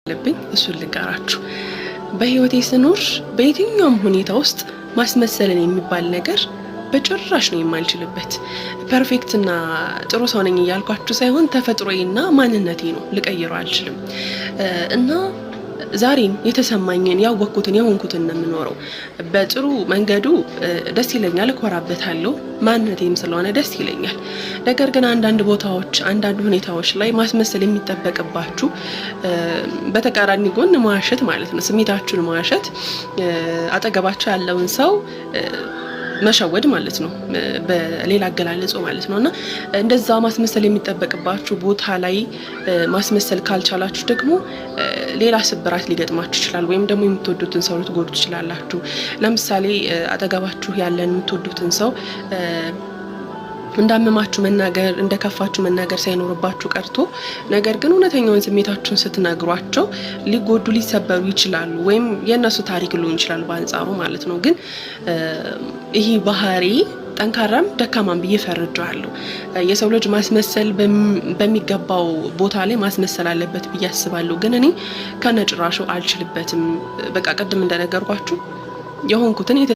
አለብኝ፣ እሱን ልንገራችሁ። በህይወቴ ስኖር በየትኛውም ሁኔታ ውስጥ ማስመሰልን የሚባል ነገር በጭራሽ ነው የማልችልበት። Perfect እና ጥሩ ሰው ነኝ እያልኳችሁ ሳይሆን ተፈጥሮዬና ማንነቴ ነው፣ ልቀይረው አልችልም። እና ዛሬን የተሰማኝን፣ ያወቅኩትን፣ የሆንኩትን ነው የምኖረው። በጥሩ መንገዱ ደስ ይለኛል፣ እኮራበታለሁ። ማንነቴም ስለሆነ ደስ ይለኛል። ነገር ግን አንዳንድ ቦታዎች፣ አንዳንድ ሁኔታዎች ላይ ማስመሰል የሚጠበቅባችሁ፣ በተቃራኒ ጎን መዋሸት ማለት ነው። ስሜታችሁን መዋሸት፣ አጠገባችሁ ያለውን ሰው መሸወድ ማለት ነው፣ በሌላ አገላለጹ ማለት ነው። እና እንደዛ ማስመሰል የሚጠበቅባችሁ ቦታ ላይ ማስመሰል ካልቻላችሁ ደግሞ ሌላ ስብራት ሊገጥማችሁ ይችላል፣ ወይም ደግሞ የምትወዱትን ሰው ልትጎዱ ትችላላችሁ። ለምሳሌ አጠገባችሁ ያለን የምትወዱትን ሰው እንዳመማችሁ መናገር፣ እንደከፋችሁ መናገር ሳይኖርባችሁ ቀርቶ ነገር ግን እውነተኛውን ስሜታችሁን ስትነግሯቸው ሊጎዱ፣ ሊሰበሩ ይችላሉ። ወይም የእነሱ ታሪክ ሊሆን ይችላል በአንጻሩ ማለት ነው። ግን ይህ ባህሪ ጠንካራም ደካማም ብዬ ፈርጀዋለሁ። የሰው ልጅ ማስመሰል በሚገባው ቦታ ላይ ማስመሰል አለበት ብዬ አስባለሁ። ግን እኔ ከነጭራሹ አልችልበትም። በቃ ቅድም እንደነገርኳችሁ የሆንኩትን